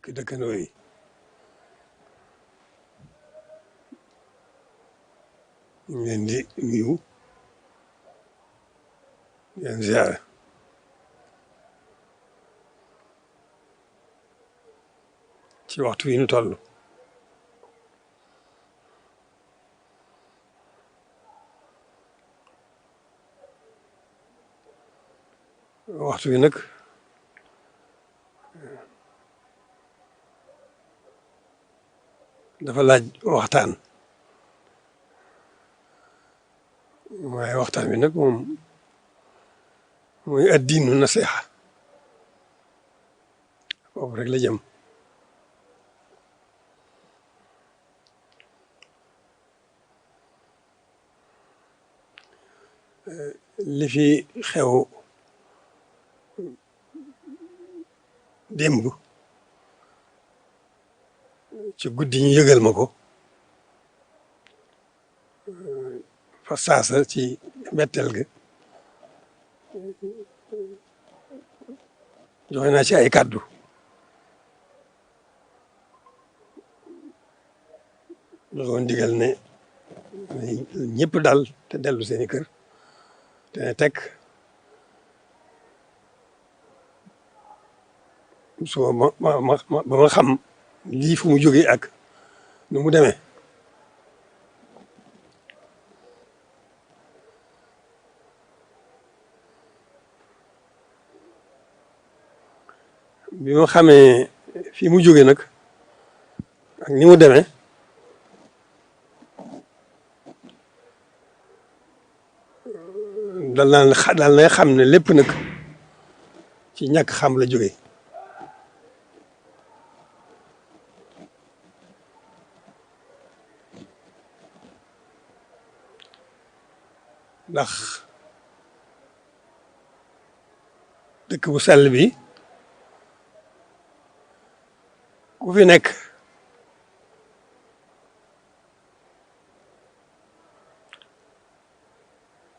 bokki dëkkandoo yi ñu ngi leen di nuyu di leen ziare ci waxtu wi ñu toll waxtu wi nag dafa laaj waxtaan waaye waxtaan wi nag moom mooy addiinu nasiha foofu rek la jëm li fi xew démb ci guddi ñu yëgal ma ko fa saasa ci mbetteel ga joxe naa ci ay kàddu joxoon digal ne ñëpp dal te dellu seeni kër te ne tekk suba ba ma xam lii fu mu jógee ak nu mu demee bi ma xamee fi mu jógee nag ak ni mu demee dal na xam ne lépp nag ci ñàkk xam la jógee ndax dëkk bu sell bi ku fi nekk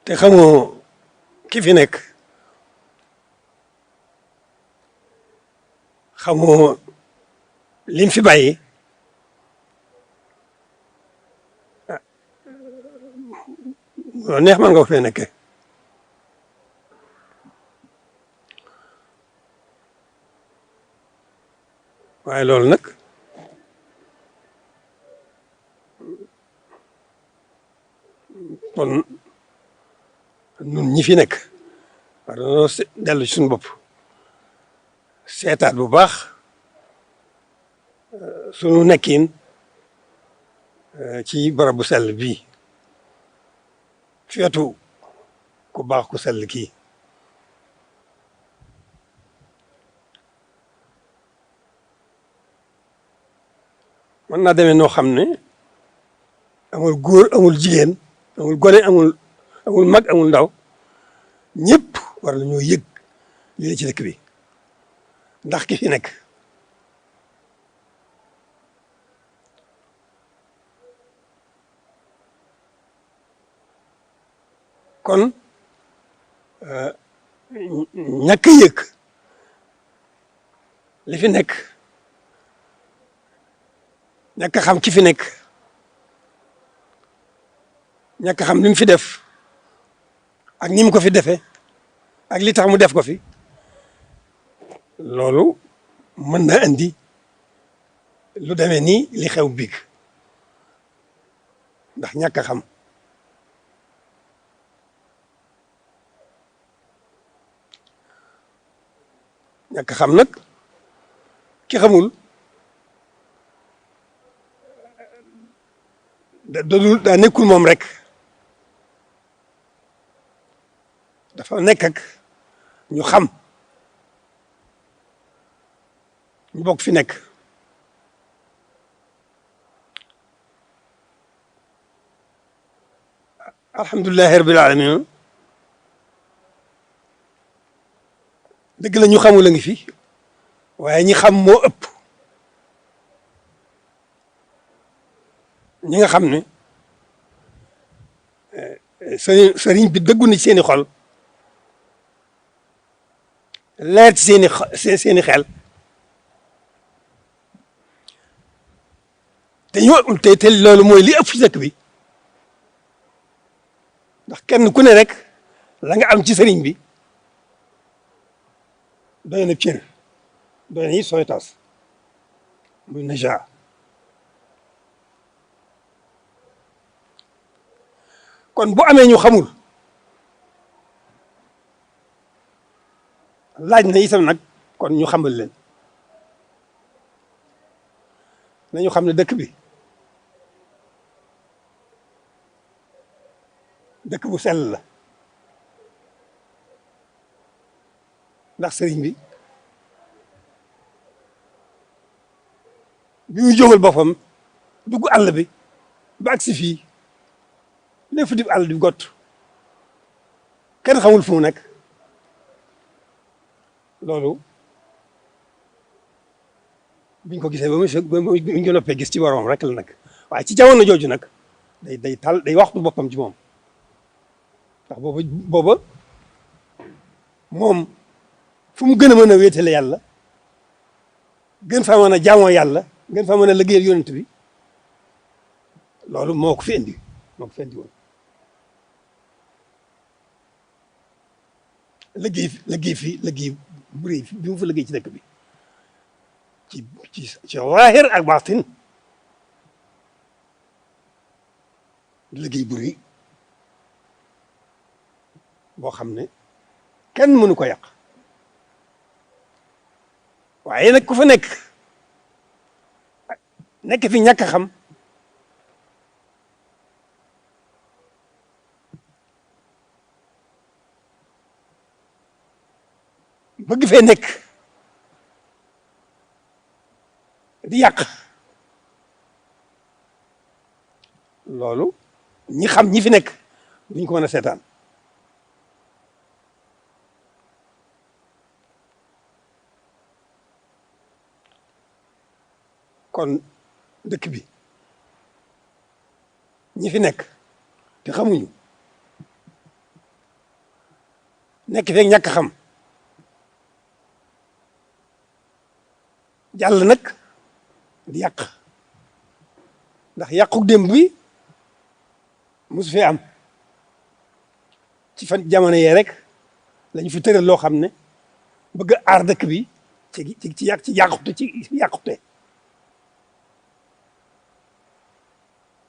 te xamoo ki fi nekk xamoo lim fi bàyyi loolu neex man nga ko fee nekke waaye loolu nag kon nun ñi fi nekk war nañoo dellu ci suñu bopp seetaat bu baax sunu nekkin ci barab bu sell bii feetu ku baax ku sell kii mën naa demee noo xam ne amul góor amul jigéen amul gone amul mag amul ndaw ñëpp war nañoo yëg lii la ci dëkk bi ndax ki fi nekk kon ñàkk a yëg li fi nekk ñàkk a xam ki fi nekk ñàkk a xam li mu fi def ak ni mu ko fi defee ak li tax mu def ko fi loolu mën na andi lu demee ni li xew biig ndax ñàkk a xam ñàkk a xam nag ki xamul daa nekkul moom rek dafa nekk ak ñu xam ñu bokk fi nekk alhamdulilahi rabbil alamin dëgg la ñu xamul a ngi fi waaye ñi xam moo ëpp ñi nga xam ne sëriñ bi dëggu na ci seeni xol leer ci seeni xel te loolu mooy li ëpp ci dëkk bi ndax kenn ku ne rek la nga am ci sëriñ bi doy na cër doy na it sooy tas muy naja kon bu amee ñu xamul laaj na itam nag kon ñu xamal leen nañu xam ne dëkk bi dëkk bu sell la ndax sëriñ bi bi muy jógal boppam dugg àll bi ba agsi fii lépp di àll di gott kenn xamul fu mu nekk loolu biñ ko gisee ba mu ko noppee gis ci borom rek la nag waaye ci jamono jooju nag day waxtu boppam ci moom ndax booba moom fu mu gën a mën a wéetale yàlla gën fa mën a jaamoo yàlla gën fa mën a liggéeyal yonent bi loolu moo ko fi indi woon liggéey bu rëy bi mu fa liggéey ci dëkk bi ci zaahir ak baatin liggéey bu rëy boo xam ne kenn mënu ko yàq waaye nag ku fa nekk fi ñàkk a xam bëgg fee nekk di yàq loolu ñi xam ñi fi nekk duñ ko mën a seetaan kon dëkk bi ñi fi nekk te xamuñu nekk feeg ñàkk xam jàll nag di yàq ndax yàqu démb bi mosu fee am ci fan jamono yee rek lañu fi tëral loo xam ne bëgg a aar dëkk bi ci yàqute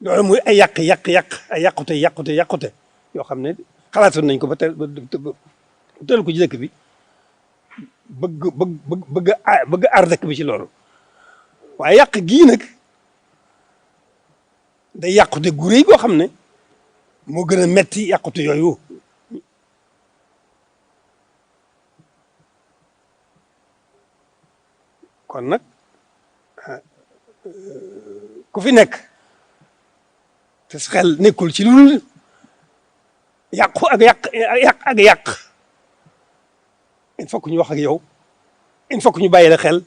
loolu muy ay yàqute yoo xam ne xalaatoon nañ ko ba tëral ko ci dëkk bi bëgg aar dëkk bi ci loolu waaye yàq gii nag day yàqute gu rëy goo xam ne moo gën a metti yàqute yooyu kon nag ku fi nekk te sa xel nekkul ci lu yàqu ak yàq il faut que ñu wax ak yow il faut que ñu bàyyi la xel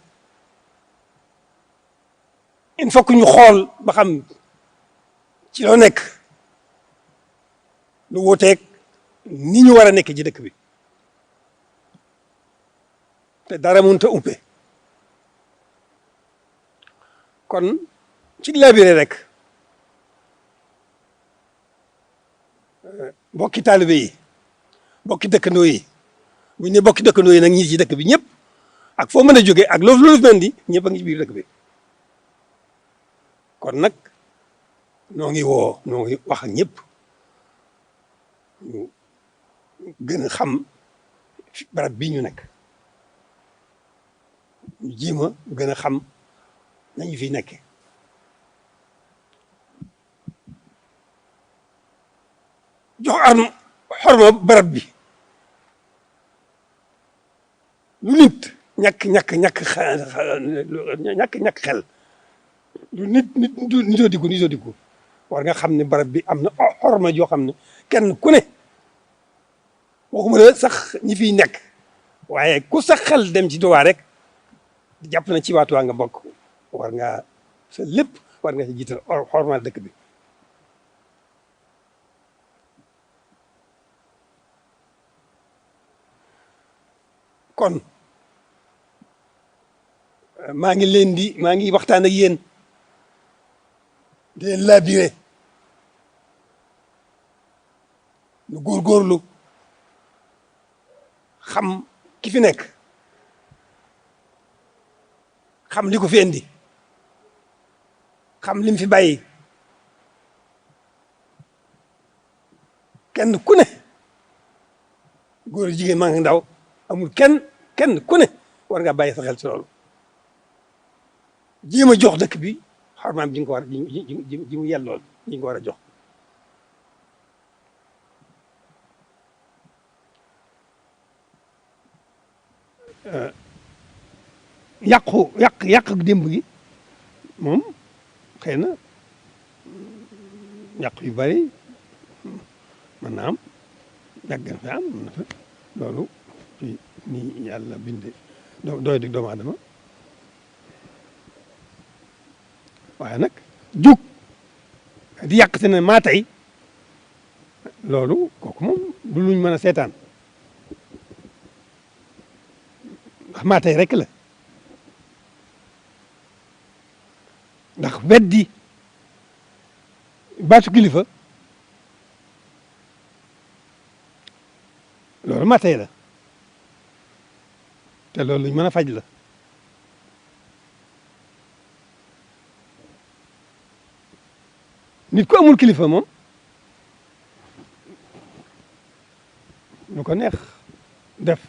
il faut que ñu xool ba xam ci loo nekk lu wuuteeg ni ñu war a nekk ci dëkk bi te dara mënut a uppe kon ci labiré rek bokki taalibe yi bokki dëkkandoo yi bu ñu ne bokki dëkkandoo yi nag ñi ci dëkk bi ñëpp ak foo mën a jógee ak loolu mën di ñëpp a ngi ci biir dëkk bi kon nag noo ngi wax ak ñëpp ñu gën a xam barab bii ñu nekk ñu jiima gën a xam nañu fi nekke jox xorma barab bi lu nit ñàkk xel lu nitoo diggu war nga xam ne barab bi am na xorma joo xam ne kenn ku ne waxuma la sax ñi fiy nekk waaye ku sax xel dem ci Tuubaa rek jàpp na ci waa Tuubaa nga bokk war nga sa lépp war nga ci jiital xormal dëkk bi kon maa ngi waxtaan ak yéen di leen labiré nu góorgóorlu xam ki fi nekk xam li ko fi indi xam lim fi bàyyi kenn ku ne góor jigéen maa ngi ndaw amul kenn ku ne war nga bàyyi sa xel ci loolu jéem a jox dëkk bi xarmaam ji nga ko war ji mu yellool ji nga ko war a jox yàq démb gi moom xëy na yàq yu bari mën na am yàgg na fi am mën na fa loolu ci ni yàlla binde doy dig doomu aadama waaye nag jug di yàq te ne maa tey loolu kooku moom du luñ mën a seetaan ndax maa tey rek la ndax weddi baatu kilifa loolu maa tey la te loolu luñ mën a faj la nit ku amul kilifa moom lu ko neex def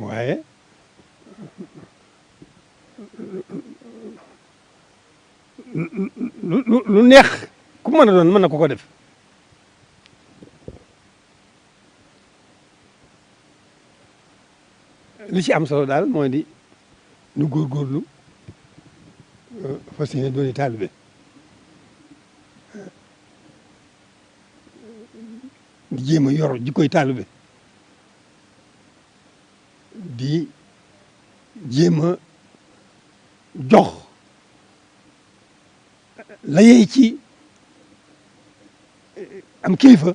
waaye lu neex ku mën a doon mën na ko def li ci am solo daal mooy di nu góorgóorlu fas yéene dooni taalibe di jéem a yor jikkoy taalibe di jéem a jox la yey ci am kilifa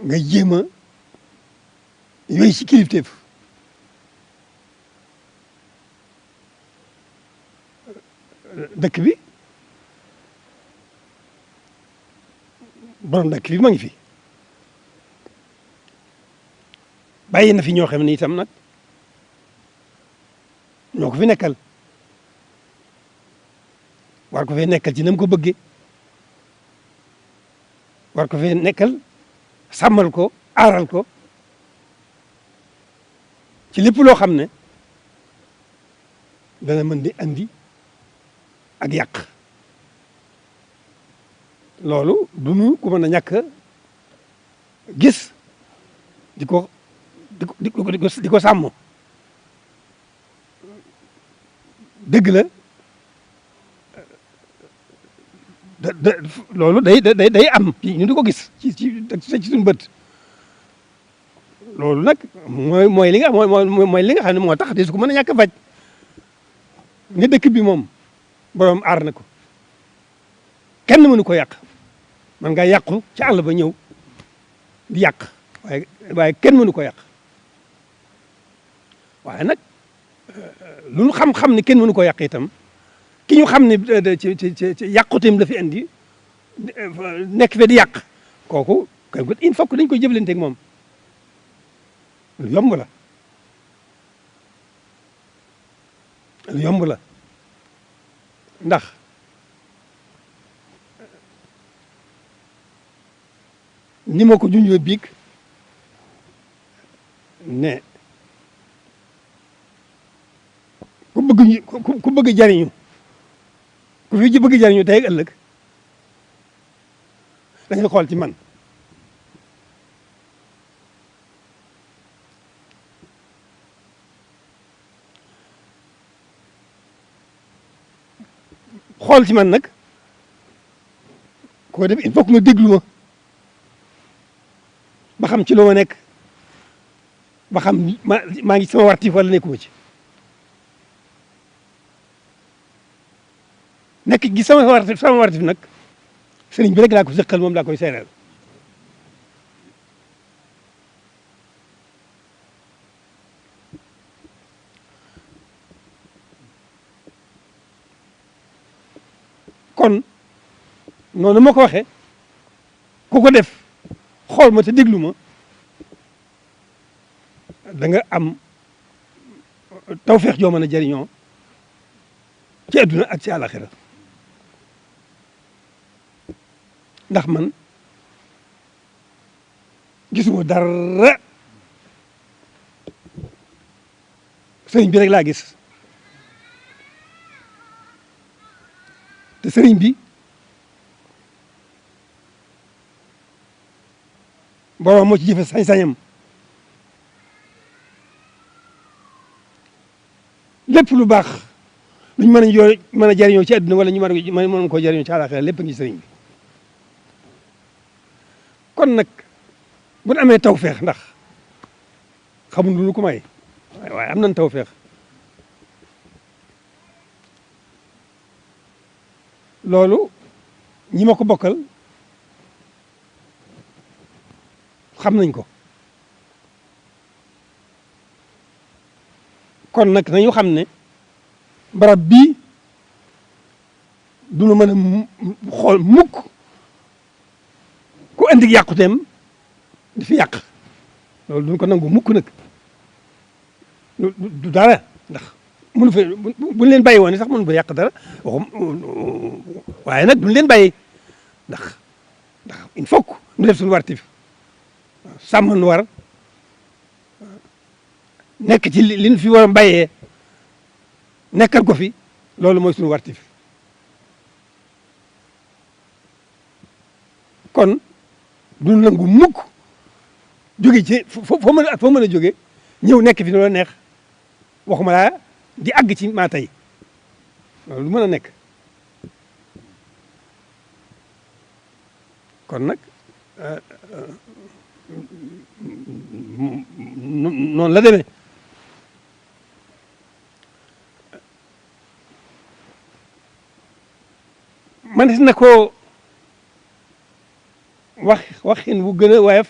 nga jéem a yooyu ci kilifteef dëkk bi borom dëkk bi ma ngi fi bàyyi na fi ñoo xam ne itam nag ñoo ko fi nekkal war ko fee nekkal ci nam ko bëggee war ko fee nekkal sàmmal ko aaral ko ci lépp loo xam ne dana mën di andi ak yàq loolu du nu ko mën a ñàkk gis di ko sàmm dëgg la loolu day am ñu di ko gis ci suñu bët loolu nag mooy li nga mooy li nga xam ne moo tax de su ko mën a ñàkk a faj nga dëkk bi moom borom aar na ko kenn mënu ko yàq man nga yàqu ci àll ba ñëw di yàq waaye kenn mënu ko yàq waaye nag lu ñu xam-xam ne kenn mënu ko yàq itam ki ñu xam ne ci yàquteem la fi indi nekk fe di yàq kooku il faut que dañ koy jëflanteeg moom lu yomb la lu yomb la ndax ni ma ko junjee biig ne ku bëgg jariñu ku fi bëgg jariñu tey ak ëllëg da ngay xool ci man xool ci man nag ko def il faut que nga déglu ma ba xam ci loo ma nekk ba xam maa ngi sama wartif wala nekkuma ci nekk gi sama wartif nag sëriñ bi rek laa ko sëqal moom laa koy seeral kon noonu ma ko waxee ku ko def xool ma te déglu ma da nga am tawfeex joo mën a jëriñoo ci adduna ak ci àlaxira ndax man gisuma dara sëriñ bi rek laa gis te sëriñ bi borom moo ci jëfe sañ-sañam lépp lu baax luñ mën a jëriñoo ci àdduna wala ñu mën koo jëriñoo ci àllaaxira lépp ngi sëriñ bi kon nag bu ñu amee tawfeex ndax xamul lu ko may waaye am nañ tawfeex loolu ñi ma ko bokkal xam nañ ko kon nag nañu xam ne barab bii du nu mën a xool mukk ku andi yàquteem di fi yàq loolu duñ ko nangu mukk nag du dara ndax mënu fa buñ leen bàyyi woon sax mënu fa yàq dara waxum waaye nag duñ leen bàyyi ndax il faut que ñu def suñu wartif sàmm nu war nekk ci li ñu fi war a bàyyee nekkal ko fi loolu mooy suñu wartif kon du nangu mukk jóge ci foo mën a jóge ñëw nekk fi loola neex waxuma laa di àgg ci maa tey loolu du mën a nekk kon nag noonu la demee manis na ko waxin bu gën a woyof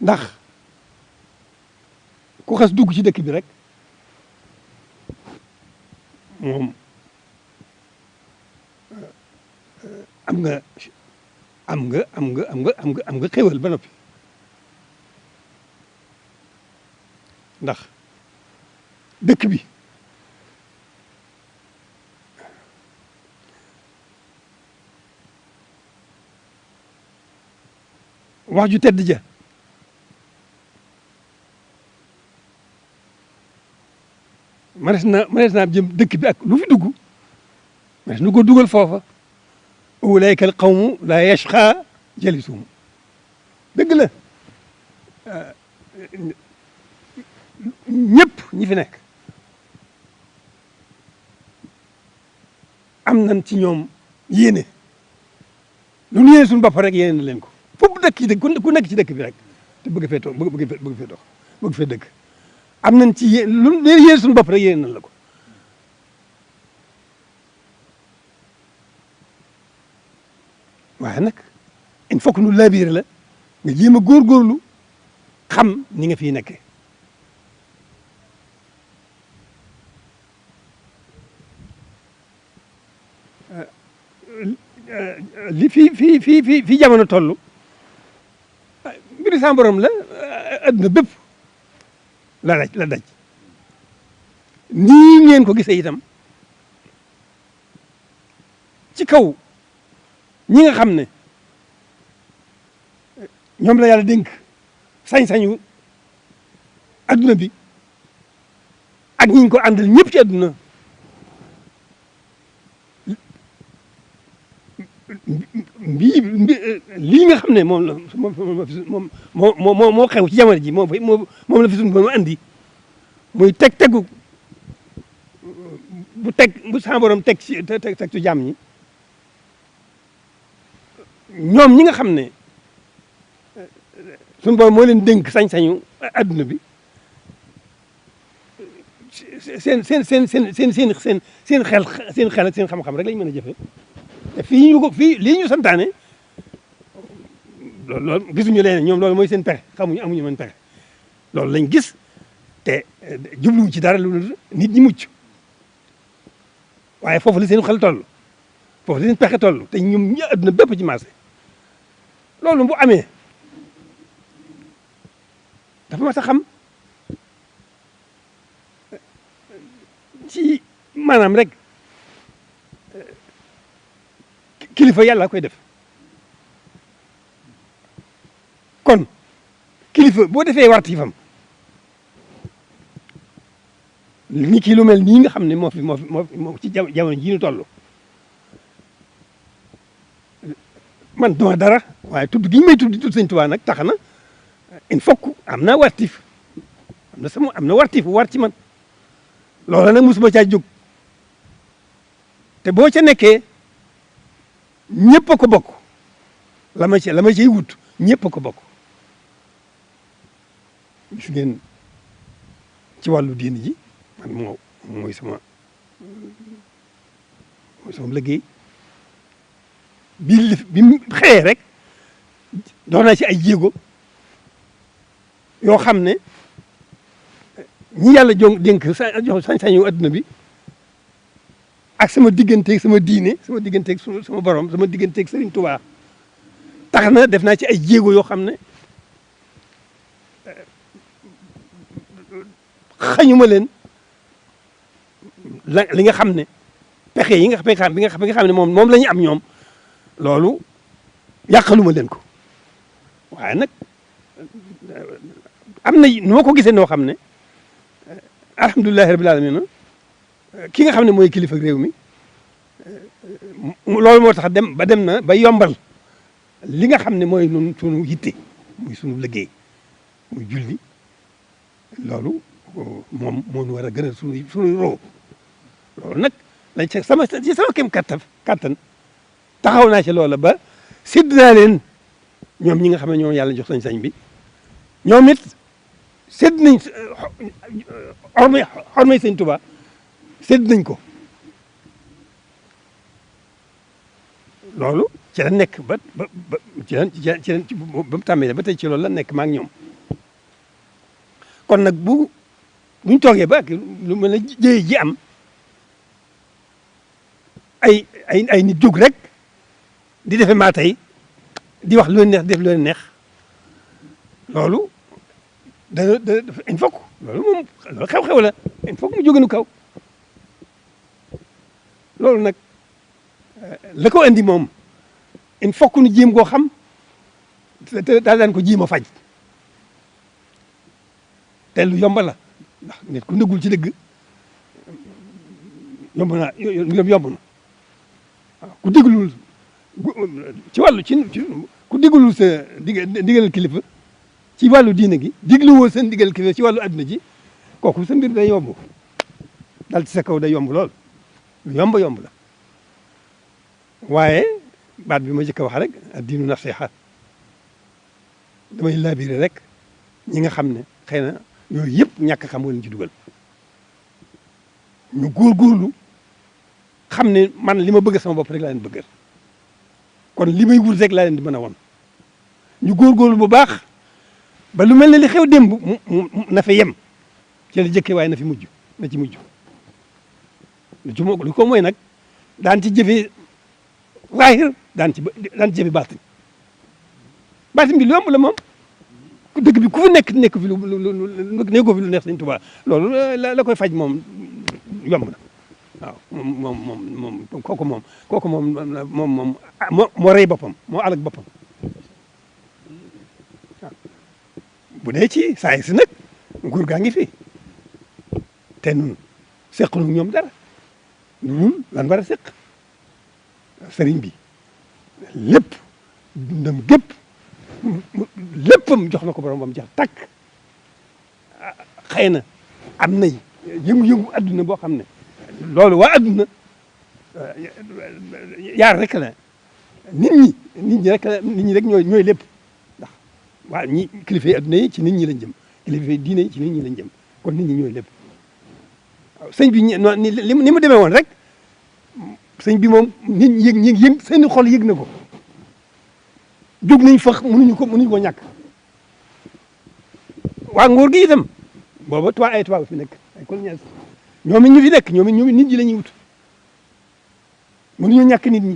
ndax ku xas dugg ci dëkk bi rek moom am nga xéwal ba noppi ndax dëkk bi wax ju tedd ja manes naa jëm dëkk bi ak lu fi dugg manes nu ko dugal foofa ulaika al qawmu la yashqa jalisuhum dëgg la ñëpp ñi fi nekk am nañ ci ñoom yéene lu ñu yéene suñu bopp rek yéene na leen ko foofu dëkk ci dëkk ku nekk ci dëkk bi rek te bëgg fee toog bëgg fee dox bëgg fee dëkk am nañ ci lu yéene suñu bopp rek yéene nañ la ko waaye nag il faut que nu labiré la nga jéem a góorgóorlu xam ni nga fiy nekkee li fii jamono toll mbiri sa borom la adduna bépp la daj nii ngeen ko gisee itam ci kaw ñi nga xam ne ñoom la yàlla dénk sañ-sañu adduna bi ak ñi ñu ko àndal ñëpp ci adduna lii nga xam ne moom la moo xew ci jamono ji moom la fi suñu borom andi muy tegu bu sa borom teg ci jàmm ñi ñoom ñi nga xam ne suñu borom moo leen dénk sañ-sañu adduna bi seen xel ak seen xam-xam rek lañ mën a jëfe te fii lii ñu santaane loolu gisuñu leen ñoom loolu mooy seen pexe amuñu mën pexe loolu lañ gis te jubluwu ci dara lu nit ñi mucc waaye foofu la seen xel toll foofu la seen pexe toll te ñoom ñi àdduna bépp ci marché loolu bu amee dafa mat a xam ci maanaam rek kilifa yàlla koy def kon kilifa boo defee wartifam ni ki lu mel nii nga xam ne moo ci jamono jii ñu toll man duma dara waaye tudd gi ñu may tudd Sëñ Tuubaa nag tax na il faut que am na wartif am na wartif war ci man loola nag mosuma caa jóg te boo ca nekkee ñëpp a ko bokk la ma ciy wut ñëpp a ko bokk gis ngeen ci wàllu diini ji man mooy sama liggéey bi mu xëyee rek dox naa ci ay jéego yoo xam ne ñi yàlla dénk jox sañ-sañu adduna bi ak sama digganteeg sama diine sama digganteeg sama borom sama digganteeg Serigne Touba tax na def naa ci ay jéego yoo xam ne xañuma leen li nga xam ne pexe yi nga xam ne moom la ñu am ñoom loolu yàqaluma leen ko waaye nag am na nu ma ko gisee noo xam ne alhamdulilahi rabbil alamin ki nga xam ne mooy kilifa réew mi loolu moo tax dem na ba yombal li nga xam ne mooy nun sunu yitte muy sunu liggéey muy julli loolu moom moo ñu war a gënal sunu roo loolu nag lañ ci sama kem kattan taxaw naa ci loola ba sédd naa leen ñoom ñi nga xam ne ñoom yàlla jox sañ-sañ bi ñoom it sédd nañ xormay Sëñ Tuubaa sédd nañ ko loolu ci la nekk ba mu tàmbalee ba tey ci loolu la nekk ma ak ñoom kon nag buñ toogee ba lu mel ne jëye ji am ay nit jóg rek di defe maa tey di wax lu leen neex def lu leen neex loolu il faut que loolu moom loolu xew-xew la il faut que mu jógenu kaw loolu nag la ko andi moom il faut que nu jéem koo xam te daal daan ko jéem a faj te lu yomb la ndax nit ku nëggul ci dëgg yomb na waaw ku déglul ci wàllu ku déglul sa digal kilifa ci wàllu diine gi dégluwoo seen digal kilifa ci wàllu adduna ji kooku sa mbir day yomb dal ci sa kaw day yomb lool lu yomb la waaye baat bi ma njëkk a wax rek addiinu nasiha damay labiré rek ñi nga xam ne xëy na yooyu yëpp ñàkk xam nga leen ci dugal ñu góorgóorlu xam ne man li ma bëgg sama bopp rek laa leen bëggal kon li may wut rek laa leen di mën a won ñu góorgóorlu bu baax ba lu mel ne li xew démb na fa yem ci la jëkkee waaye na ci mujj lu ko mooy nag daan ci jëfee zaahir daan ci jëfee baatin bi lu yomb la moom dëkk bi ku fi nekk fi nekkoo fi lu neex Sëñ Tuubaa loolu la koy faj moom yomb na waaw moom kooku moom moo rey boppam moo alag boppam waaw bu dee ci saa si nag nguur gaa ngi fi te nun seqlu ñoom dara ñun lan war a seq sëriñ bi lépp dundam gépp léppam jox na ko borom bam jeex tàkk xëy na am nay yëngu-yëngu adduna boo xam ne loolu waa adduna yaar rek la nit ñi rek ñooy lépp ndax waa ñi kilifa yi adduna yi ci nit ñi lañ jëm kilifa yi diine yi ci nit ñi lañ jëm kon nit ñi ñooy lépp waaw sëñ bi ni mu demee woon rek sëñ bi moom nit ñi yëg seen xol yëg na ko jóg nañ fa mënuñu ko ñàkk waa nguur gi itam booba ay tubaab fi nekk ay colonial ñoom it ñu fi nekk ñoom it nit ñi la ñuy wut mënuñu ñàkk nit ñi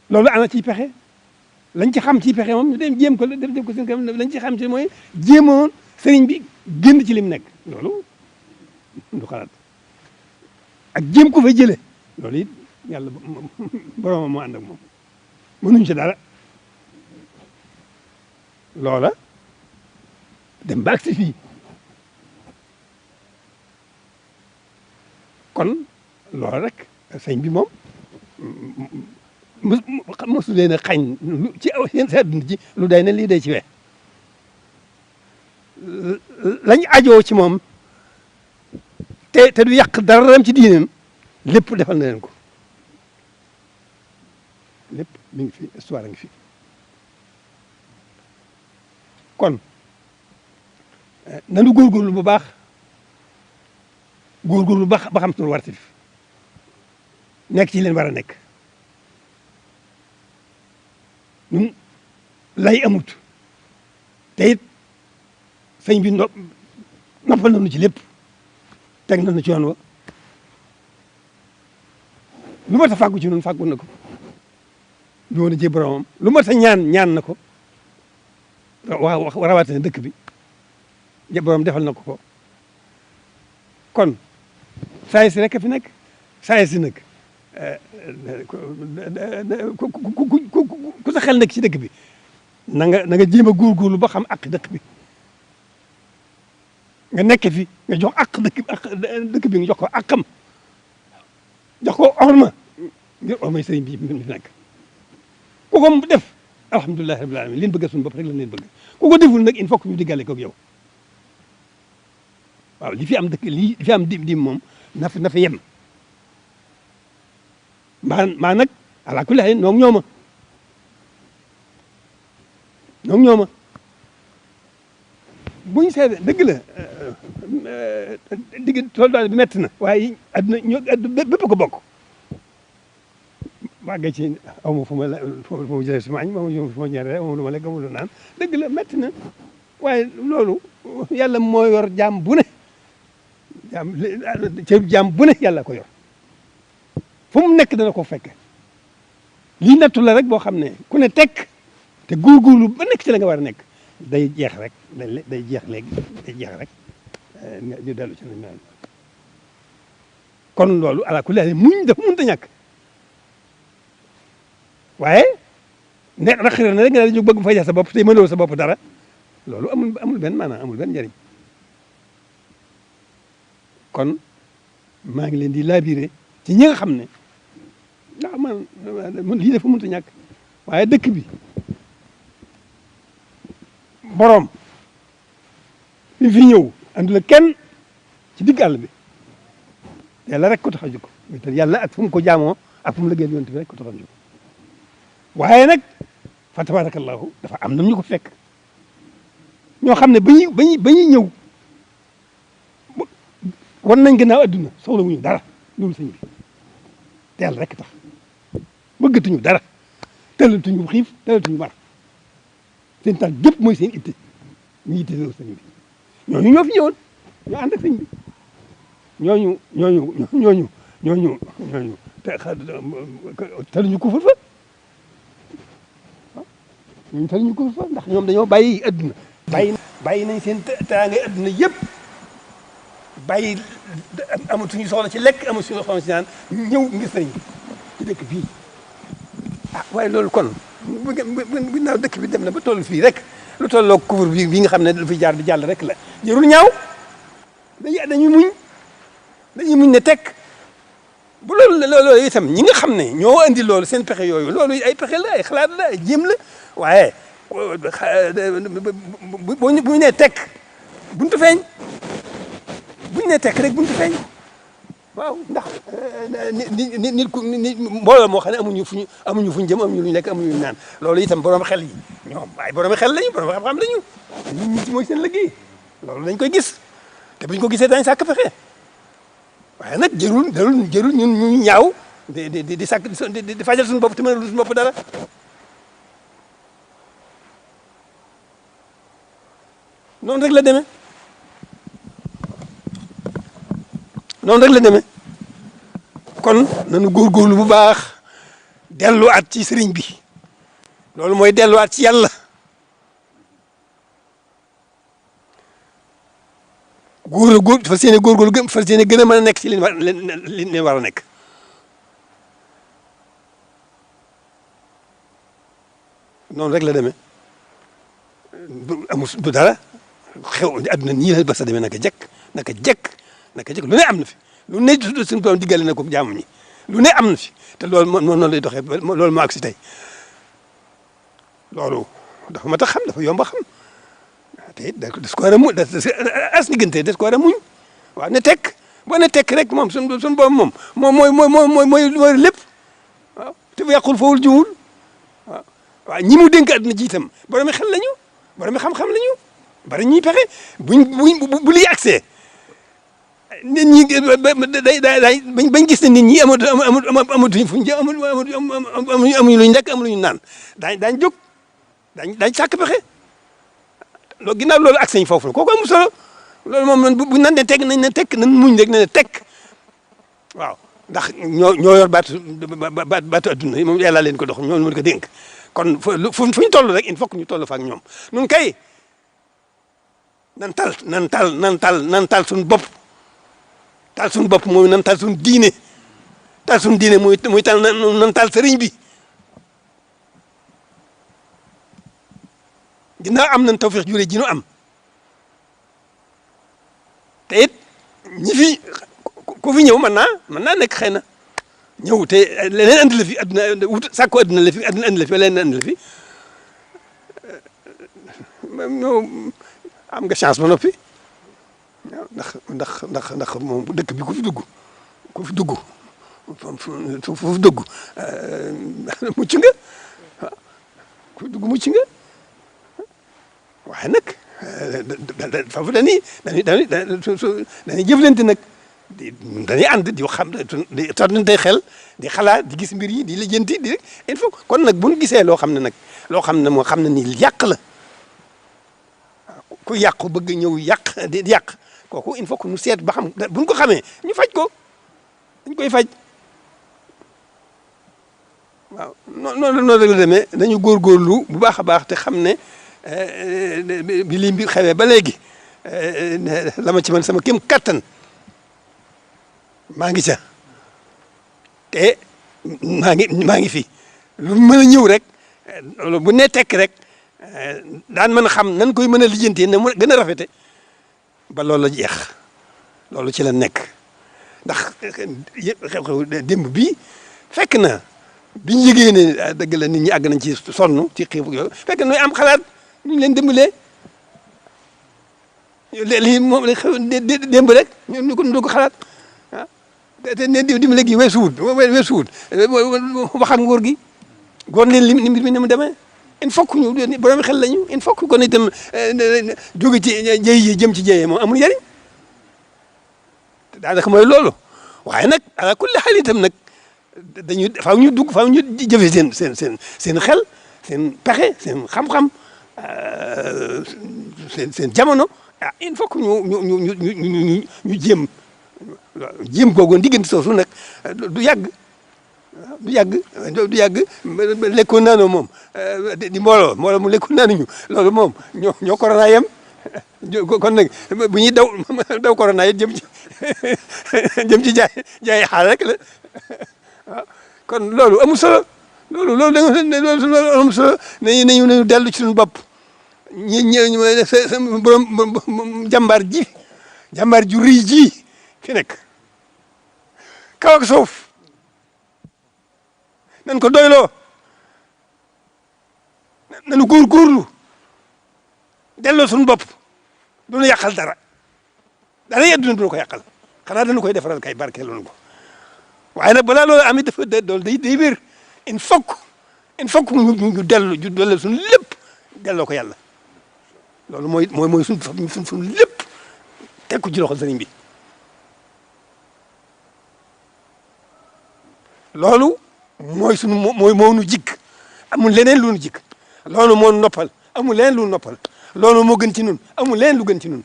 loolu ana ciy pexe lañ ci xam ciy pexe moom ñu dem jéem ko def ko seen kanam lañ ci xam ci mooy jéemoon sëriñ bi génn ci lim nekk loolu du xalaat ak jéem ko fa jële loolu it yàlla boromam moo ànd ak moom mënuñ ci dara loola dem ba agsi fii kon loola rek sëñ bi moom mosu leen a xañ ci aw seen sa àdduna ci lu day ne lii day ci we lañ ajoo ci moom te du yàq dararam ci diineem lépp defal na leen ko lépp mi ngi fi histoire a ngi fi kon nanu góorgóorlu bu baax góorgóorlu ba xam suñu wartif nekk ci leen war a nekk ñun lay amut te it sëñ bi noppal nañu ci lépp teg nañu ci yoon wa lu mat a fàggu ci noonu fàggu na ko lu woon a jee boromam lu mat a ñaan na ko rawatina dëkk bi borom defal na ko ko kon saa si rek fi nekk saa si nag ku sa xel nekk ci dëkk bi na nga jéem a góorgóorlu ba xam ak dëkk bi nga nekk fi nga jox ak dëkk bi nga jox ko akam jox ko orma ngir ormay sëriñ bi mi fi nekk ku ko def alhamdulilah rabbil alamin leen bëgg suñu bopp rek lañ leen bëgg ku ko deful nag il faut que ñu diggale ko ak yow waaw li fi am dëkk li fi am dim moom na fi yem maa nag ala kulli haal noog ñooma buñ seede dëgg la soldat bi metti na waaye adduna bépp ko bokk màggee ci aw ma fu ma jëlee suma añ fu ma ñaaree aw ma lu ma lekk aw ma lu naan dëgg la metti na waaye loolu yàlla moo yor jaam bu ne jaam bu ne yàlla ko yor fu mu nekk dana ko fekk lii nattu la rek boo xam ne ku ne tekk te góorgóorlu ba nekk ci la nga war a nekk day jeex rek day jeex léegi day jeex rek ñu dellu ci nañ kon loolu ala kulli haal muñ dafa mënut a ñàkk waaye ne naqari na rek nga daal di jóg bëgg fay sa bopp te mënoo sa bopp dara loolu amul benn maanaam amul benn njëriñ kon maa ngi leen di labiré ci ñi nga xam ne ndax man lii dafa mënut a ñàkk waaye dëkk bi boroom fi fi ñëw andi la kenn ci digg àll bi yàlla rek ko tax a jóg te yàlla ak fu mu ko jaamoo ak fu mu liggéeyal yonent bi rek ko tax a jóg waaye nag fa tabarakallahu dafa am nam ñu ko fekk ñoo xam ne ba ñuy ñëw wan nañ gannaaw adduna soxla wuñu dara loolu sëñ bi te yàlla rek tax bëggatuñu dara tëlatuñu xiif tëlatuñu mar seen tax gépp mooy seen itte ñu itte loolu sëñ bi ñooñu ñoo fi ñëwoon ñoo ànd ak sëñ bi ñooñu tëluñu ko fa ñun tëluñu ko fa ndax ñoom dañoo bàyyi adduna bàyyi nañ seen teraanga adduna yëpp bàyyi amatuñu soxla ci lekk amatuñu soxla ci naan ñëw ngir sëriñ ci dëkk bii waaye loolu kon bu naaw dëkk bi dem na ba toll fii rek lu tolloo couvre bi nga xam ne lu fi jaar di jàll rek la jërul ñaaw dañuy muñ ne tekk bu loolu itam ñi nga xam ne ñoo andi loolu seen pexe yooyu loolu ay pexe la ay xalaat la ay jéem la waaye bu ñu nee tekk buntu feeñ bu ñu nee tekk rek buntu feeñ waaw ndax nit mbooloo moo xam ne amuñu fuñu jëm amuñu lu ñu lekk amuñu lu ñu naan loolu itam borom xel yi ñoom waaye borom xel lañu borom xam-xam lañu nit ñi mooy seen liggéey loolu dañ koy gis te buñ ko gisee dañ sàkk fexe waaye nag jërul ñun ñu ñaaw di sàkk di fajal suñu bopp te mënal suñu bopp dara noonu rek la demee kon kon nañu góorgóorlu bu baax delluwaat ci sëriñ bi loolu mooy delluwaat ci yàlla fas yéene góorgóorlu fas yéene gën a mën a nekk ci li leen war a nekk noonu rek la demee du dara xew àdduna nii la ba sa demee naka jekk lu ne am na fi lu ne suñu borom diggale na ko jaamu ñi lu ne am na fi te loolu noonu lay doxee loolu moo agsi tey loolu dafa mat a xam dafa yomb a xam te it des ko war a muñ as diggante des ko war a muñ waaw ne tekk boo ne tekk rek moom suñu borom moom mooy lépp waaw te bu yàqul fawul jiwul waaw ñi mu dénk àdduna ji itam boromi xel lañu boromi xam-xam lañu bari ñuy pexe bu liy accès nit ñi bañ gis ne nit ñi amatuñ fuñ jëm amuñu luñ lekk amuñu naan daañ jóg daañ sàkk pexe loolu ginnaaw loolu accès ñu foofu la kooku amul solo loolu moom bu nan ne tekk nañ ne tekk nañ muñ rek ne tekk waaw ndax ñoo yor baatu adduna yi moom yàlla leen ko dox ñoo mën ko dénk kon fu ñu toll rek il faut que ñu toll fa ak ñoom nun kay nan tal suñu bopp tal suñu bopp mooy nan tal suñu diine muy tal nan tal sëriñ bi ginnaaw am nañ tawfeex jure ji nu am te it ñi fi ku fi ñëw mën naa nekk xëy na ñëw te leneen andi la fi adduna wut sàkku adduna la fi adduna andi la fi leneen andi la fi am nga chance ba noppi ndax moom dëkk bi ku fi dugg mucc nga ku dugg mucc nga waaye nag foofu dañuy jëflante nag dañuy ànd di xam di tonnante xel di xalaat di gis mbir yi di lijjanti di rek il faut kon nag bu ñu gisee loo xam ne moo xam ne nii yàq la ku yàqu bëgg ñëw di yàq kooku il faut que ñu seet ba xam buñ ko xamee ñu faj ko dañ koy faj waaw noonu rek la demee dañu góorgóorlu bu baax a baax te xam ne bi lii bi xewee ba léegi la ma ci man sama kéem kattan maa ngi ca te maa ngi fi lu mën a ñëw rek bu ne tekk rek daan mën a xam nan koy mën a lijjantee na mu gën a rafete ba loolu la jeex loolu ci la nekk ndax xew-xew démb bi fekk na biñ yëgee ne dëgg la nit ñi àgg nañ ci sonn ci xiif yooyu fekk na ñooy am xalaat ñu leen dimbalee lii moom la xew démb rek ñu ko xalaat ah te ne dimbale gi weesuwut wax ak nguur gi goon leen li mbir mi ni mu demee il faut que ñu borom xel lañu il faut que kon itam jóge ci jëy yi jëm ci jëyee moom amul njëriñ daanaka mooy loolu waaye nag ala kulli xaal itam nag faaw ñu jëfee seen xel seen pexe seen xam-xam seen jamono ah il faut que ñu jéem googu diggante soosu nag du yàgg lekkoon naanoo moom di mbooloo mu lekkoon naanuñu loolu moom ñoo corona yem kon nag bu ñuy daw corona yi jëm ci jaay xaal rek la waaw kon loolu amul solo loolu amul solo nañu dellu ci suñu bopp borom jàmbaar ju rëy ji fi nekk kaw ak suuf nan ko doyloo nanu góorgóorlu delloo suñu bopp duñu yàqal dara yedduna duñu ko yàqal xanaa dañu koy defaral kay barkeeloonu ko waaye nag balaa loolu amit dafa dool day wér il faut que ñu dellu suñu lépp delloo ko yàlla loolu mooy suñu lépp teg ko ci loxo sëriñ bi loolu moo nu jikk amul leneen lu nu jikk loolu moo noppal amul leneen lu noppal loolu moo gën ci nun amul leneen lu gën ci nun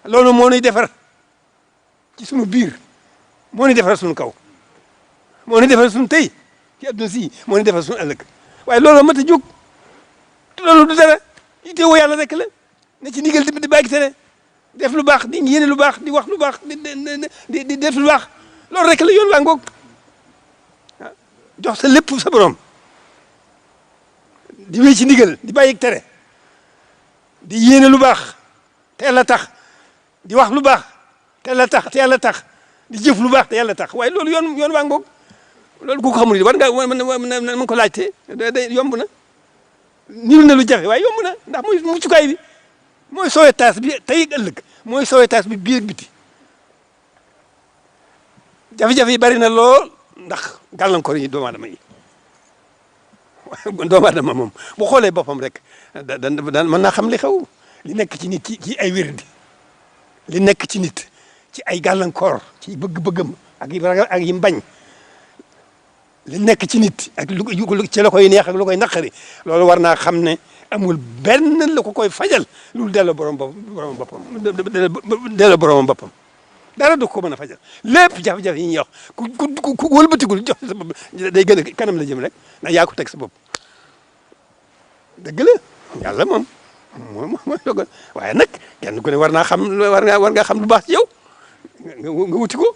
loolu moo nuy defar ci sunu biir moo ni defar suñu kaw moo ni defar suñu tey ci adduna si moo ni defar suñu ëllëg waaye loolu mat a jóg loolu du dara itteewoo yàlla rek la ne ci ndigal di bàyyi tere def lu baax di yéene lu baax di wax lu baax di def lu baax loolu rek la yoon waa ngoog jox sa lépp sa borom di wéy ci ndigal di bàyyi tere di yéene lu baax te yàlla tax di wax lu baax te yàlla tax di jëf lu baax te yàlla tax waaye loolu yoon waa ngoog loolu ku ko xamul war nga mën ko laajte day yomb na niru na lu jafe waaye yomb na ndax mooy muccukaay bi mooy sauvetage bi tey ak ëllëg mooy sauvetage bi biir ak biti jafe-jafe yi bari na lool ndax gàllankoor yi doomu aadama yi doomu aadama moom bu xoolee boppam rek daan mën naa xam li xew li nekk ci nit ci ay wérdi li nekk ci nit ci ay gàllankoor ci bëgg-bëggam ak yi ragal ak yi mbañ li nekk ci nit ak ci la koy neex ak lu koy naqari loolu war naa xam ne amul benn la ko koy fajal loolu delloo borom boppam delloo boromam boppam dara du ko mën a fajal lépp jafe-jafe yi ñuy wax ku wëlbatigul jox sa bopp day gën a kanam la jëm rek ndax yaa ko teg sa bopp dëgg la yàlla moom mooy dogal waaye nag kenn ku ne war naa xam war nga xam lu baax ci yow nga wuti ko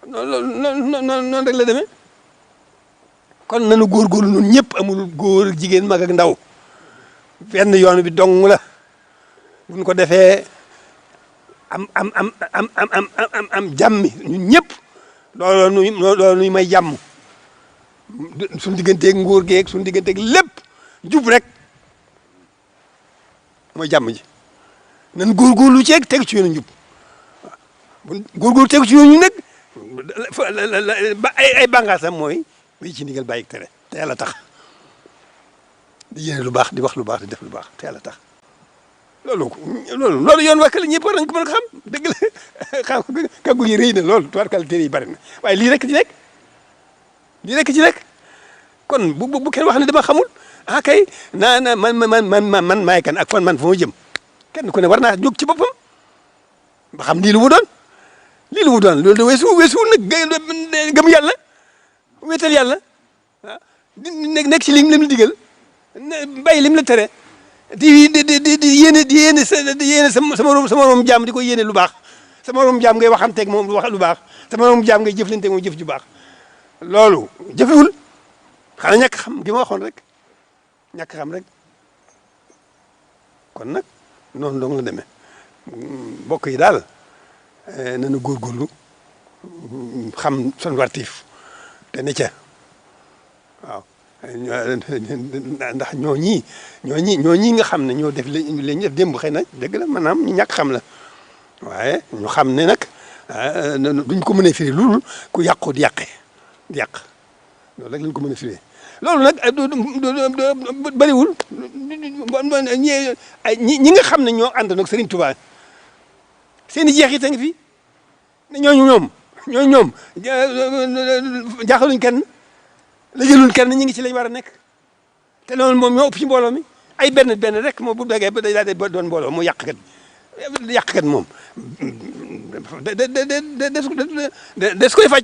noonu rek la demee kon nanu góorgóorlu ñun ñëpp amul góor jigéen mag ak ndaw benn yoon bi dong la buñ ko defee am jàmmi ñun ñëpp loolu nuy may jàmm suñu digganteeg nguur geeg suñu digganteeg lépp jub rek mooy jàmm ji nan góorgóorlu ceeg teg ci yoonu njub bu góorgóorlu teg ci yoonu nag ay bànqaasam mooy wéy ci ndigal bàyyi tere te yàlla tax di yéene lu baax di wax lu baax di def lu baax te yàlla tax loolu yoon wàkk la ñëpp war nañ ko mën a xam dëgg la xam kàggu yi rëy na loolu tubaarkàlla téere yi bari na waaye lii rek ci nekk kon bu kenn wax ne dama xamul kay man maay kan ak fan man fa ma jëm kenn ku ne war naa jóg ci boppam ba xam lii lu mu doon loolu de weesu nag gëm yàlla wéetal yàlla nekk ci lim la digal bàyyi lim la tere di yéene sama morom jaam di ko yéene lu baax sama morom jaam ngay waxanteeg moom wax lu baax sama morom jaam ngay jëflanteeg moom jëf ju baax loolu jëfewul xanaa ñàkk xam gi ma waxoon rek ñàkk xam rek kon nag noonu dong la demee mbokk yi daal nañu góorgóorlu xam son wartiif te ne ca waaw ndax ñooñi nga xam ne ñoo def li ñu def démb xëy na dëgg la maanaam ñu ñàkk xam la waaye ñu xam ne nag duñ ko mën a firi loolu ku yàqu di yàq loolu rek lañ ko mën a firi loolu nag bëriwul ñi nga xam ne ñoo ànd nag Serigne Touba seen i jeexit a ngi fi ne ñooñu jaaxaluñ kenn la jëlul kenn ñi ngi ci lañ war a nekk te loolu moom ñoo ëpp ci mbooloo mi ay benn rek moo bu dagee ba day daal di doon mbooloo mu yàqkat moom des koy faj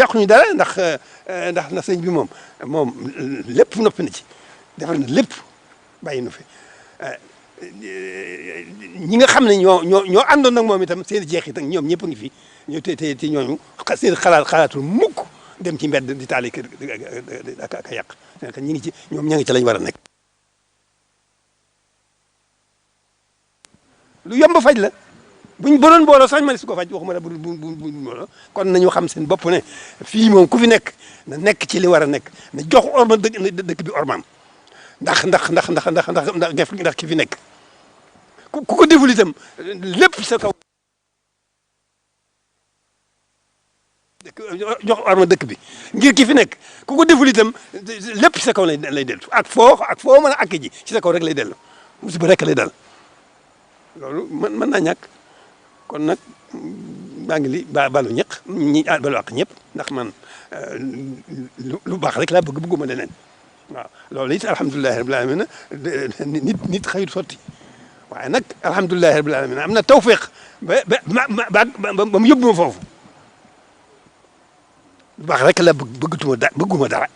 yàquñu dara ndax sëñ bi moom lépp noppi na ci defar na lépp bàyyi nu fi ñi nga xam ne ñoo àndoon nag moom itam seen jeexit ak ñoom ñëpp a ngi fi ñoo te ñooñu seen xalaatul mukk dem ci mbedd di taali kër ak yàq ñi ngi ci ñoom ña ngi ci lañ war a nekk. lu yomb faj la buñ doon booloo sax ma ne su ko faj waxuma la bu booloo kon nañu xam seen bopp ne fii moom ku fi nekk na nekk ci li war a nekk na jox orma dëkk bi ormaam ndax ki fi nekk ku ko deful itam lépp sa kaw jox orma dëkk bi ngir ki fi nekk ku ko deful itam lépp sa kaw lay dellu ak foo mën a àgg ji ci sa kaw rek lay dellu musiba rek lay dal loolu mën naa ñàkk kon nag maa ngi balu balu àq ñëpp ndax man lu baax rek laa bëgguma leneen waaw loolu it alhamdulilahi rabbil alamin nit xëyut sotti waaye nag alhamdulilahi rabbil alamin am na tawféex ba mu yóbbu ma foofu lu baax rek la bëgguma dara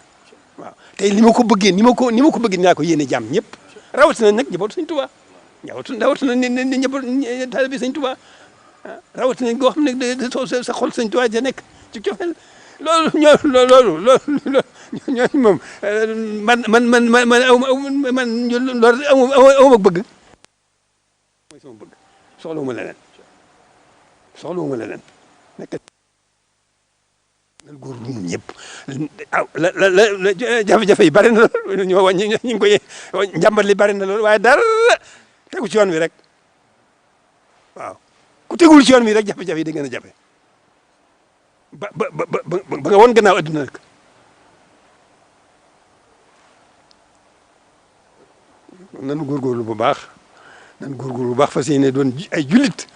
waaw tey ni ma ko bëggee ni ma ko bëggee dinaa ko yéene jàmm ñëpp rawatina nag njabootu Sëñ Tuubaa rawatina ni njaboot taalibe Sëñ Tuubaa rawatina goo xam ne sa xol Sëñ Tuubaa ja nekk ci cofeel loolu ñooñu moom man aw ma bëgg mooy sama bëgg soxlawuma leneen nekk nal góor lu ñun ñëpp jafe-jafe yi bari na lool ñoo wàññi ñu ngi koy njàmbat li bari na lool waaye dara tegu ci yoon wi rek waaw ku tegul ci yoon wi rek jafe-jafe yi da ngeen a jafe ba nga woon gannaaw adduna rek nanu góorgóorlu bu baax nanu góorgóorlu bu baax fas yéene doon ay jullit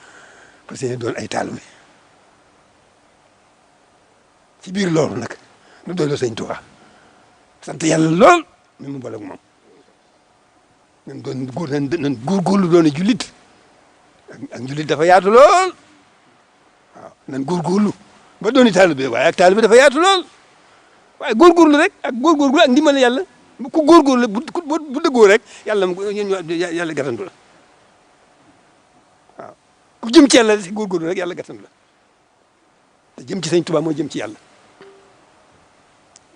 fas yéene doon ay taalibe ci biir loolu nag nu doyloo Sëñ Tuubaa sant yàlla lool mi mu boole ak moom nan góorgóorlu doon jullit ak jullit dafa yaatu lool waaw nan góorgóorlu ba dooni taalibe waaye ak taalibe dafa yaatu lool waaye góorgóorlu rek ak góorgóorlu ak ndimbal yàlla ku góorgóorlu bu dëggoo rek yàlla gàttandu la waaw ku jëm ci yàlla si góorgóorlu rek yàlla gàttandu la te jëm ci Sëñ Tuubaa mooy jëm ci yàlla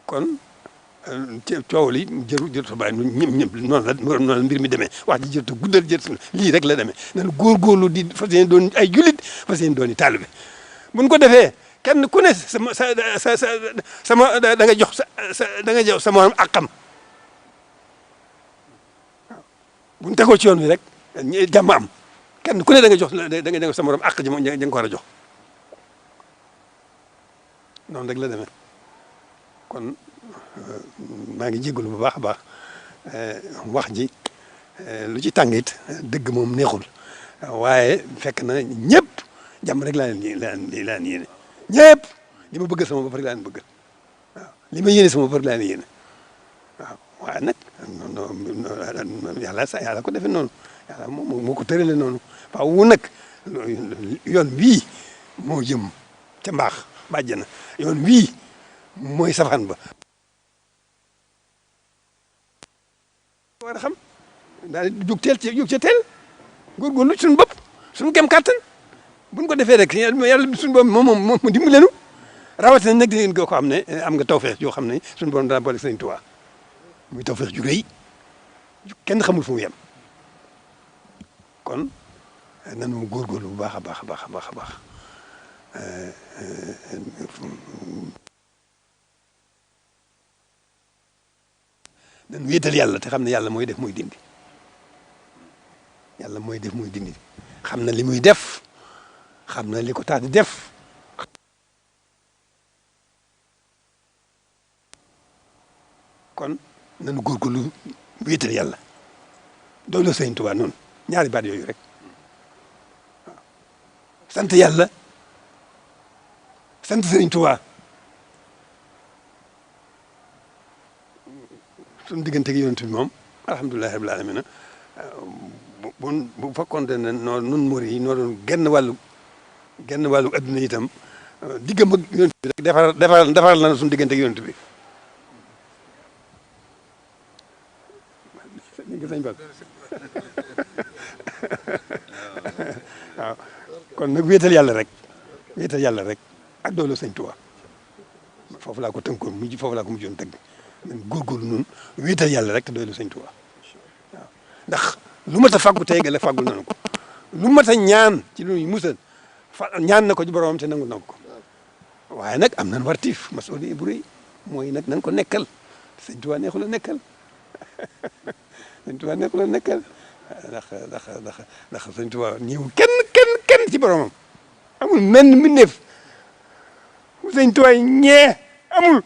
kon coow li jërëjëf bàyyi ñëpp noonu la mbir mi demee wax ji jërëjëf guddal lii rek la demee nañu góorgóorlu di fas yéene doon ay jullit fas yéene doon i taalibe buñ ko defee kenn ku ne da nga jox da nga jox sama àqam waaw buñ tegoo ci yoon wi rek jàmm am kenn ku ne da nga jox sa morom àq ji nga ko war a jox noonu rek la demee kon maa ngi jégalu bu baax a baax wax ji lu ci tàngit dëgg moom neexul waaye fekk na ñëpp jàmm rek laa leen yéene ñëpp li ma bëgg sama bopp rek laa leen bëgg waaw li ma yéene sama bopp rek laa leen yéene waaw waaye nag yàlla ko defee noonu yàlla moo ko tërale noonu waaw nag yoon bii moo jëm ca mbaax bàjjana yoon bii mooy safaan ba war a xam daal di jóg ca teel góorgóorlu suñu bopp suñu kem kàttan buñ ko defee rek yàlla suñu bopp moom dimbali leenu rawatina nag di ngeen ko xam ne am nga tawfeex yoo xam ne suñu borom dana boole Sëñ Tuubaa muy tawfeex ju rëy kenn xamul fu mu yem kon nanu góorgóorlu bu baax a baax a baax a baax a baax nan wéetal yàlla te xam ne yàlla mooy def muy dindi yàlla mooy def muy dindi xam na li muy def xam na li ko tax di def kon nanu góorgóorlu wéetal yàlla doyloo Sëñ Tuubaa noonu ñaari baat yooyu rek waaw sant yàlla sant Sëñ Tuubaa suñu diggante gi yonent bi moom alhamdulilahi rabbil alamin bu fekkoonte ne nun murid yi noo doon genn wàllu adduna itam diggam ak yonent bi rek defaral na suñu diggante gi yonent bi waaw kon nag wéetal yàlla rek ak doolu Sëñ Tuubaa foofu laa ko tënkoon foofu laa ko mujjoon tënk nañ góorgóorlu noonu wéetal yàlla rek te doolu Sëñ Tuubaa waaw ndax lu mat a fàggu tey gale fàggul nañu ko lu mat a ñaan ci lu ñuy musal ñaan na ko ci boromam te nangu na ko waaye nag am nañ wartiif masuuliya bu rëy mooy nag nañ ko nekkal Sëñ Tuubaa neexul a nekkal Sëñ Tuubaa neexul a nekkal ndax Sëñ Tuubaa ñëwul kenn ci boromam amul menn mbindeef Sëñ Tuubaa ñee amul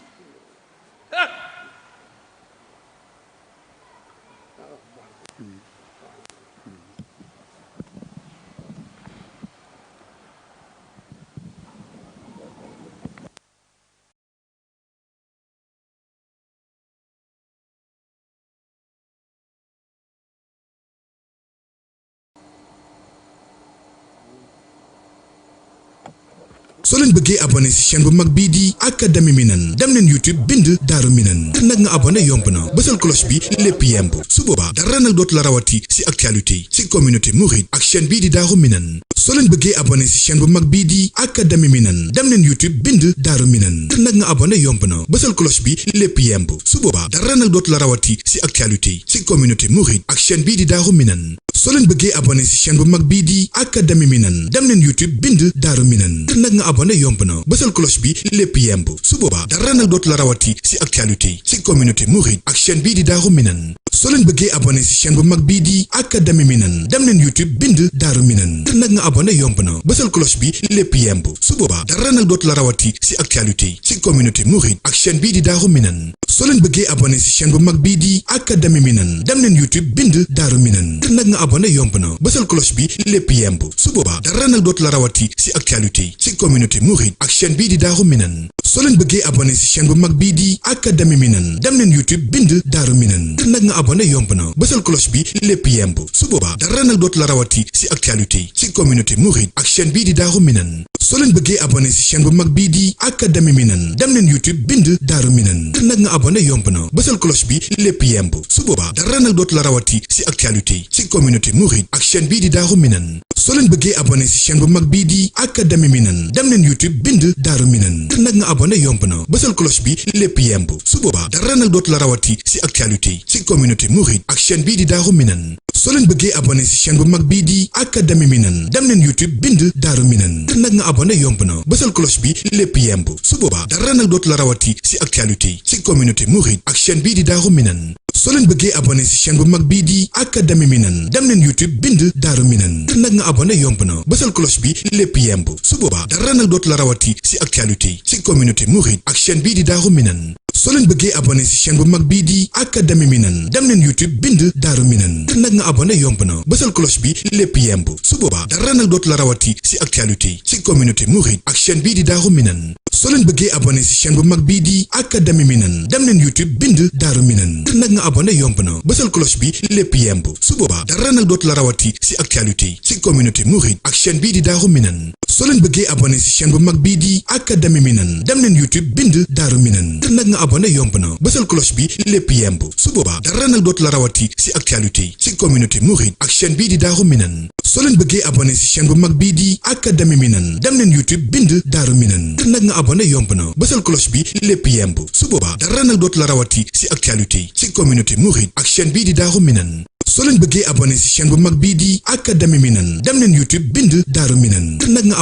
soo leen bëggee abonné ci chaîne bu mag bii di Académie Minane dem leen YouTube bind Daaru Minane ngir nag nga abonné yomb na bësal cloche bi lépp yemb su boobaa dara nag dootu la rawati ci actualité ci communauté mouride ak chaîne bii di Daaru Minane soo leen bëggee abonné ci chaîne bu mag bii di Académie Minane dem leen YouTube bind Daaru Minane ngir nag nga abonné yomb na bësal cloche bi lépp yemb su boobaa dara nag dootu la rawati ci actualité ci communauté mouride ak chaîne bii di Daaru Minane soo leen bëggee abonné ci chaîne bu mag bii di Académie Minane dem leen YouTube bind Daaru Minane ngir nag nga abonné yomb na bësal cloche bi lépp yemb su boobaa dara nag dootu la rawati ci actualité ci communauté mouride ak chaîne bii di Daaru Minane soo leen bëggee abonné ci chaîne bu mag bii di Académie Minane dem leen YouTube bind Daaru Minane ngir nag nga abonné yomb na bësal cloche bi lépp yemb su boobaa dara nag dootu la rawati ci actualité ci communauté mouride ak chaîne bii di Daaru Minane soo leen bëggee abonné ci chaîne bu mag bii di Académie Minane dem leen YouTube bind Daaru Minane ngir nag nga abonné yomb na bësal cloche bi lépp yemb su boobaa dara nag dootu la rawati ci actualité ci communauté mouride ak chaîne bii di Daaru Minane soo leen bëggee abonné ci chaîne bu mag bii di Académie Minane dem leen YouTube bind Daaru Minane ngir nag nga abonné yomb na bësal cloche bi lépp yemb su boobaa dara nag dootu la rawati ci actualité ci communauté mouride ak chaîne bii di Daaru Minane soo leen bëggee abonné ci chaîne bu mag bii di Académie Minane dem leen YouTube bind Daaru Minane ngir nag nga abonné yomb na bësal cloche bi lépp yemb su boobaa dara nag dootu la rawati ci actualité ci communauté mouride ak chaîne bii di Daaru Minane soo leen bëggee abonné ci chaîne bu mag bii di Académie Minane dem leen YouTube bind Daaru Minane ngir nag nga abonné yomb na bësal cloche bi lépp yemb su boobaa dara nag dootu la rawati ci actualité ci communauté mouride ak chaîne bii di Daaru Minane soo leen bëggee abonné ci chaîne bu mag bii di Académie Minane dem leen YouTube bind Daaru Minane ngir nag nga abonné yomb na bësal cloche bi lépp yemb su boobaa dara nag dootu la rawati ci actualité ci communauté mouride ak chaîne bii di Daaru Minane soo leen bëggee abonné ci chaîne bu mag bii di Académie Minane dem leen YouTube bind Daaru Minane ngir nag nga abonné yomb na bësal cloche bi lépp yemb su boobaa dara nag dootu la rawati ci actualité ci communauté mouride ak chaîne bii di Daaru Minane soo leen bëggee abonné ci chaîne bu mag bii di Académie Minane dem leen YouTube bind Daaru Minane ngir nag nga abonné yomb na bësal cloche bi lépp yemb su boobaa dara nag dootu la rawati ci actualité ci communauté mouride ak chaîne bii di Daaru Minane soo leen bëggee abonné ci chaîne bu mag bii di Académie Minane dem leen YouTube bind Daaru Minane ngir nag nga abonné yomb na bësal cloche bi lépp yemb su boobaa dara nag dootu la rawati ci actualité ci communauté mouride ak chaîne bii di Daaru Minane soo leen bëggee abonné ci chaîne bu mag bii di Académie Minane dem leen YouTube bind Daaru Minane ngir nag nga abonné yomb na bësal cloche bi lépp yemb su boobaa dara nag dootu la rawati ci actualité ci communauté mouride ak chaîne bii di Daaru Minane soo leen bëggee abonné ci chaîne bu mag bii di Académie Minane dem leen YouTube bind Daaru Minane ngir nag nga abonné yomb na bësal cloche bi lépp yemb su boobaa dara nag dootu la rawati ci actualité ci communauté mouride ak chaîne bii di Daaru Minane soo leen bëggee abonné ci chaîne bu mag bii di Académie Minane dem leen YouTube bind Daaru Minane ngir nag nga